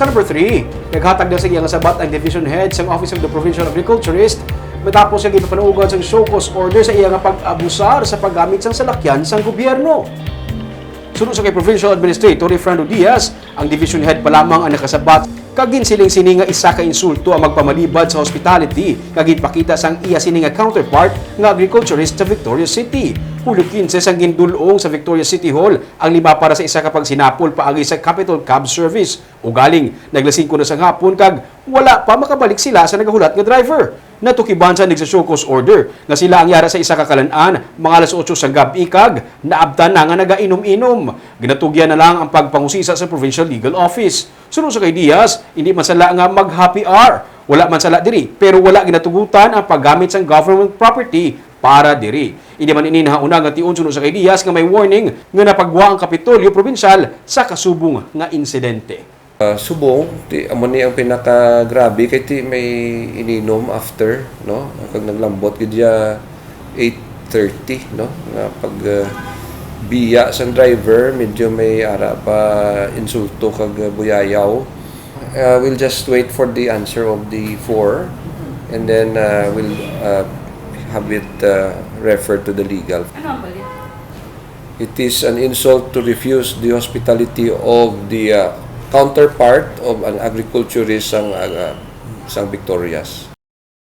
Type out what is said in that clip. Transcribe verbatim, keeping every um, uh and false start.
Number three, naghatag na sa iyang sabat ang division head sang Office of the Provincial Agriculturist matapos nga gipapanuugan sang show cause order sa iya nga pag-abusar sa paggamit sang salakyan sang gobyerno. Suno sa kay Provincial Administrator Efrando Diaz, ang division head pa lamang ang nakasabat kag ginsiling sini nga isa ka insulto ang magpamalibad sa hospitality nga ginpakita sang iya sini nga counterpart nga agriculturist sa Victorias City. Hulyo quince sang gindul-ong sa Victorias City Hall ang lima para sa isa ka pagsinapol paagi sa Capitol Cab Service. Ugaling, naglasingko na sang hapon kag wala pa makabalik sila sa nagahulat nga driver. Natukiban sa nagsa-show cause order nga sila ang yara sa isa ka kalan-an, mga alas otso sang gab-i, kag naabtan na nga nagainom-inom. Ginatugyan na lang ang pagpangusisa sa Provincial Legal Office. Suno sa kay Diaz, hindi man sala nga mag-happy hour. Wala man sala diri, pero wala ginatugutan ang paggamit sang government property para diri. Hindi man ini nahauna nga tion suno sa kay Diaz nga may warning nga napagwa ang Kapitolyo Probinsyal sa kasubong nga insidente. Ah, subong, ti, amo ni ang pinakagrabe kay ti may ininom after, no? Kag naglambot gid siya eight thirty, no? Nga pag, ah, biya sang driver, medyo may ara pa insulto kag, ah, buyayaw. Uh, we'll just wait for the answer of the four, and then, uh, we'll, uh, have it, uh, referred to the legal. Ano ang balit? It is an insult to refuse the hospitality of the, uh, counterpart of an agriculturist sang, uh, sang Victorias.